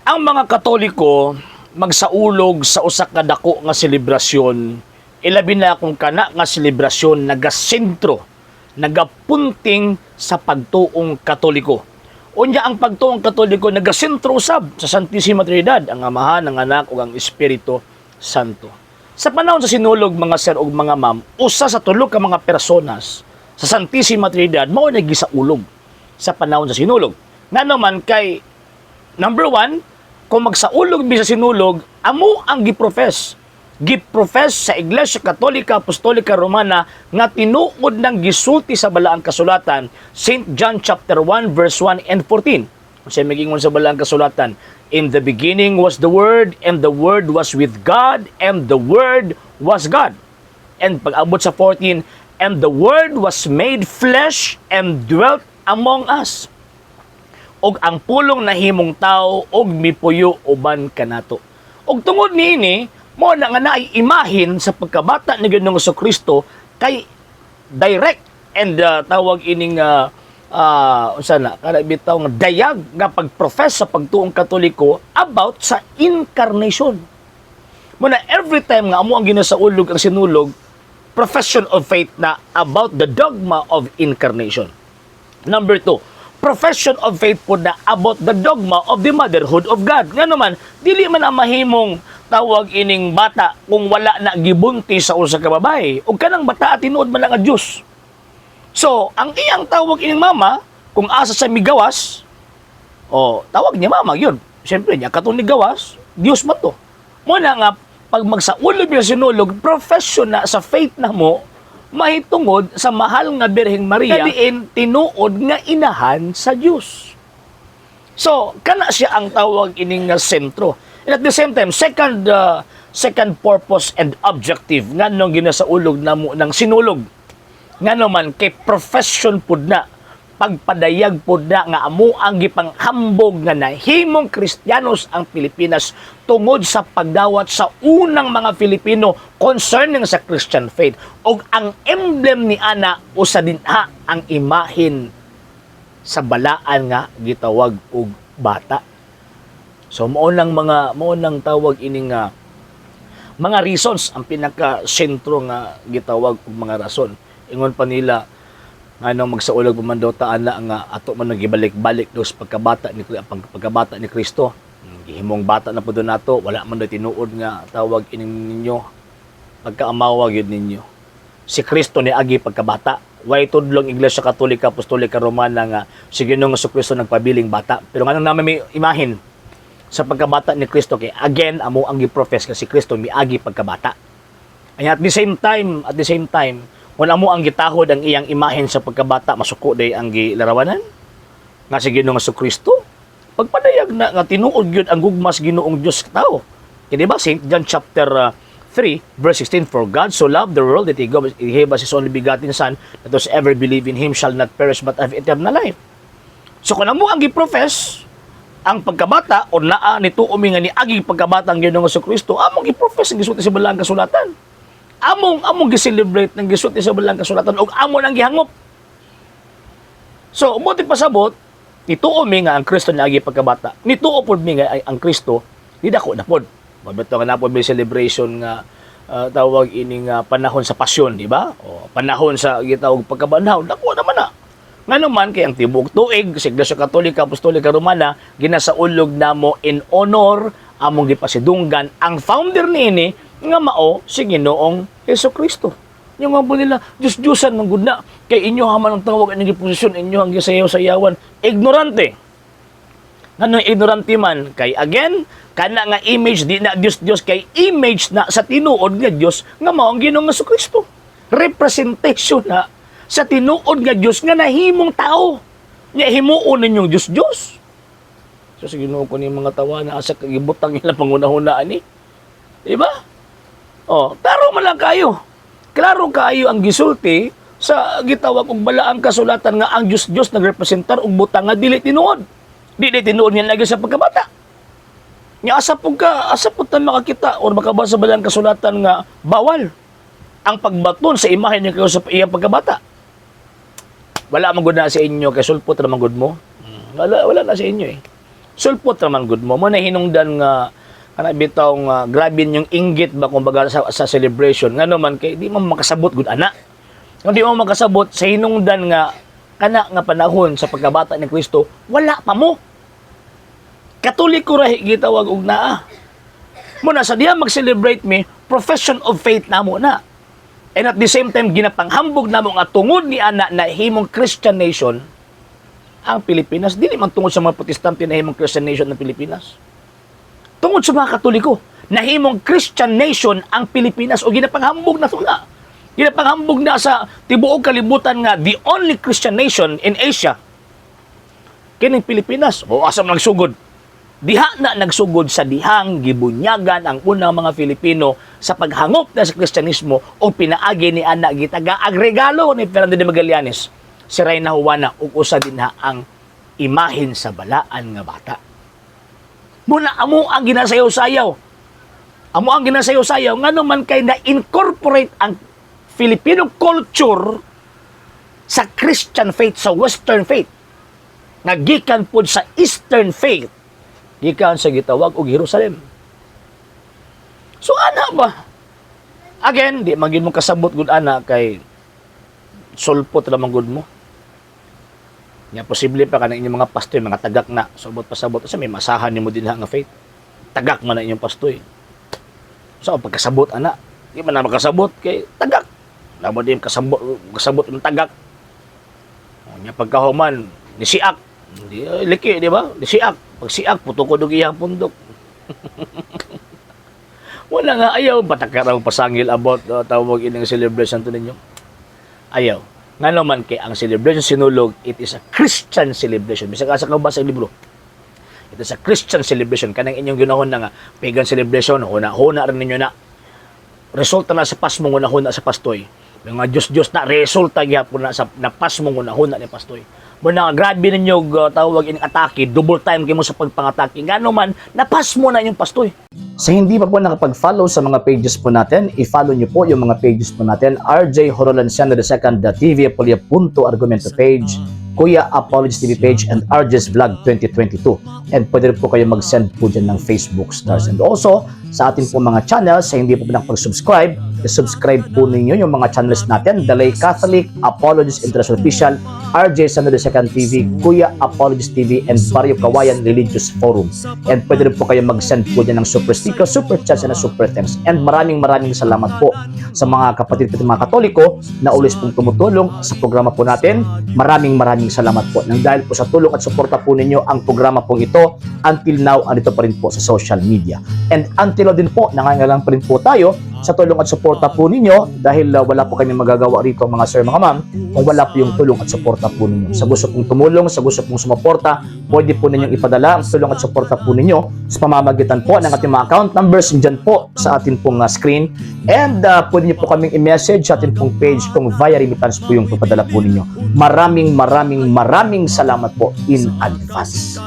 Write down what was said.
Ang mga Katoliko magsaulog sa usa ka dako nga selebrasyon, ilabi na kung kana nga selebrasyon nagasentro, nagapunting sa pagtuong Katoliko. Unya ang pagtuong Katoliko nagasentro usab sa Santissima Trinidad, ang Amahan, ang Anak ug ang Espiritu Santo. Sa panahon sa Sinulog, mga sir ug mga ma'am, usa sa tulo ka mga personas sa Santissima Trinidad mao na gisaulog sa panahon sa Sinulog. Ngano man kay, number one, kung magsaulog mi sa Sinulog, amo ang giprofess. Giprofess sa Iglesia Katolika Apostolika Romana nga tinuod ng gisulti sa Balaang Kasulatan, St. John chapter 1 verse 1 and 14. Unsay migingon sa Balaang Kasulatan? "In the beginning was the Word, and the Word was with God, and the Word was God." And pag-abot sa 14, "And the Word was made flesh and dwelt among us." Ug ang pulong nahimong tao ug mipuyo uban kanato. Ug tungod niini, mo na nga naay imahin sa pagkabata ni Ginoong Kristo kay direct and tawag ining unsa na kana bitaw nga dayag nga pagprofess sa pagtuong Katoliko about sa incarnation. Mo na every time nga amo ang ginasaulog ang Sinulog, profession of faith na about the dogma of incarnation. Number two, profession of faith po na about the dogma of the motherhood of God. Nga naman, dili man ang mahimong tawag ining bata kung wala na gibuntis sa usa ka babae. Ug kanang bata tinuod man lang nga Diyos. So, ang iyang tawag ining mama, kung asa sa migawas, o tawag niya mama yun. Siyempre, niya katong gawas, Diyos man to. Mo na nga, pag magsaulog sa Sinulog, profession na sa faith na mo, mahitungod sa mahal nga Birheng Maria, diin tinuod nga inahan sa Diyos. So, kana siya ang tawag ining nga sentro. And at the same time, second purpose and objective nganong ginasaulog namo ng Sinulog. Ngano man kay profession pud na, pagpadayag pud na nga amo ang gipanghambog nga nahimong Kristiyanos ang Pilipinas tungod sa pagdawat sa unang mga Filipino concerning sa Christian faith. Og ang emblem ni ana usa din ha ang imahin sa balaan nga gitawag og bata. So mao nang tawag ini nga mga reasons ang pinaka sentro nga gitawag og mga rason. Ingon pa nila nganong magsaulog pa man daw ta ana nga ato man nagibalik-balik daw sa pagkabata ni Kristo. Gihimong bata na pud nato, wala man daw tinuod nga tawag ining ninyo pagkaamawa gyud ninyo. Si Kristo ni agi pagkabata. Way tudlong Iglesia Katolika Apostolika Romana nga si Ginoong Kristo nagpabiling bata. Pero nganong naman may imahin sa pagkabata ni Kristo kay again amo ang gi-profess nga si Kristo miagi pagkabata. And at the same time, kung amo ang gitahod ang iyang imahen sa pagkabata, masuko day ang gilarawanan nga si Ginoong Kristo. Pagpadayag na nga tinuod gyud ang gugma sa Ginoong Dios sa tao. Kaya di ba St. John chapter 3 verse 16, "For God so loved the world that he gave us his only begotten Son, that those ever believe in him shall not perish but have eternal life." So kung amo ang gi-profess ang pagkabata o naa nito umi nga niagi pagkabata ang Ginoong Kristo, among gi-profess ang gisulti sa Balaang Kasulatan. Among gi-celebrate ng gisulti sa Balaang Kasulatan ug amo nang gihangop. So, umuti pasabot, nituo mi nga ang Kristo niagi pagkabata. Nituo pod mi nga ay ang Kristo nidako na pod. Mabito nga napod may celebration nga tawag ini nga panahon sa pasyon, di ba? O panahon sa gitawag pagkabanhaw, dako naman na. Ngano man kay ang tibuok tuig sa Iglesia Katolika Apostolika Romana ginasaulog namo in honor among gipasidunggan ang founder niini nga mao si Ginoong Hesus Kristo. Yung nga po nila, Diyos-Diyosan man gud na. Kay inyo haman ang tawag ang posisyon, inyo ang gisayaw-sayawan. Ignorante. Ngano ignorante man? Kay again, kana nga image di na Diyos Diyos kay image na sa tinuod nga Dios nga mao ang Ginoong Kristo. Representation na sa tinuod nga Dios nga nahimong tao. Nya himuon ninyong Dios Dios. So sa Ginoo ko ni mga tawa na asa kagibutang ila pangunahuna ani. Di ba? Oh, klaro man lang kayo. Klaro kaayo ang gisulti sa gitawag og Balaang Kasulatan nga ang Dios Dios nagrepresentar og butang nga dili tinuod. Dili tinuod nga lagi sa pagkabata. Nya asa pud ka, asa pud ta makakita or makabasa sa Balaang Kasulatan nga bawal ang pagbaton sa imahe ni Kristo sa iyang pagkabata? Wala man gud na sa inyo kay sulpot ra man gud mo. Wala, wala na sa inyo eh. Sulpot raman gud mo. Mo na hinungdan nga kana bitaw nga grabe yung inggit ba kumbaga sa celebration, ngano man kay di mo makasabot gud ana. Kung di mo makasabot sa hinungdan nga kana nga panahon sa pagkabata ni Kristo, wala pa mo. Katoliko ra gitawag og naa. Muna sa diya mag-celebrate mi, profession of faith namo na. And at the same time, ginapanghambog namo nga tungod ni ana na himong Christian nation ang Pilipinas. Dili man tungod sa mga Protestante na himong Christian nation ng Pilipinas. Tungod sa mga Katoliko, nahimong Christian nation ang Pilipinas o ginapanghambog na na. Ginapanghambog na sa tibuok kalibutan nga the only Christian nation in Asia kining Pilipinas. O asa man nagsugod? Diha na nagsugod sa dihang gibunyagan ang unang mga Filipino sa paghangop na sa Kristyanismo o pinaagi ni ana gitaga ang regalo ni Fernando de Magallanes, si Reyna Juana, ug usa dinha ang imahen sa balaan nga bata. Muna amo ang ginasayaw-sayaw. Amo ang ginasayaw-sayaw ngano man kay na-incorporate ang Filipino culture sa Christian faith, sa Western faith. Nga gikan pod sa Eastern faith, gikan sa gitawag og Jerusalem. So ana ba? Again, di man gid mo kasabot gud ana kay sulpot ra man gud mo. Nya posible pa kanang inyong mga pastoy, mga tagak na, sabot pasabot sa may masahan nimo dinha nga faith. Tagak man na inyong pastoy. So pagkasabot ana, di man na makasabot kay tagak. Namo di kasabot kasabot ng tagak. O, nya pagkahuman ni siak, di liki, di ba? Ni siak, pag siak puto ko og iyang pundok. Wala nga, ayaw batakaraw pasangil about tawag ining celebration to ninyo. Ayaw. Ngano man kay ang celebration Sinulog, it is a Christian celebration. Bisag asa ka ba sa libro. It is a Christian celebration. Kanang inyong ginahon na nga pagan celebration, huna-huna rin ninyo na. Resulta na sa pasmong huna-huna sa pastoy. Mga Diyos-Diyos na resulta gyapon na sa napasmong huna-huna ni pastoy. Muna grabe ninyo tawag ining atake, double time kimo sa pagpangatake. Ngano man napasmo na inyong pastoy. Sa hindi pa po nakapag-follow sa mga pages po natin, i-follow nyo po yung mga pages po natin. RJ Horolanciano II, the TV Apolia Punto Argumento page, Kuya Apologies TV page, and RJ's Vlog 2022. And pwede rin po kayo mag-send po dyan ng Facebook stars. And also, sa atin po mga channels, sa hindi po nakapag-subscribe, i-subscribe po ninyo yung mga channels natin, The Lay Catholic, Apologies International Official, RJ Sano II TV, Kuya Apologies TV, and Barrio Kawayan Religious Forum. And pwede rin po kayo mag-send po dyan ng super sticker, super chats, and super thanks. And maraming maraming salamat po sa mga kapatid po mga Katoliko na always pong tumutulong sa programa po natin. Maraming maraming salamat po. Nang dahil po sa tulong at suporta po ninyo, ang programa pong ito until now andito pa rin po sa social media. And until now din po, nangangailangan pa rin po tayo sa tulong at suporta po ninyo dahil wala po kami magagawa rito, mga sir, mga ma'am, kung wala po yung tulong at suporta po ninyo. Sa gusto pong tumulong, sa gusto pong sumuporta, pwede po ninyong ipadala ang tulong at suporta po ninyo sa pamamagitan po ng ating mga account numbers dyan po sa ating pong screen. And pwede niyo po kaming i-message sa ating pong page kung via remittance po yung papadala po ninyo. Maraming maraming maraming salamat po in advance.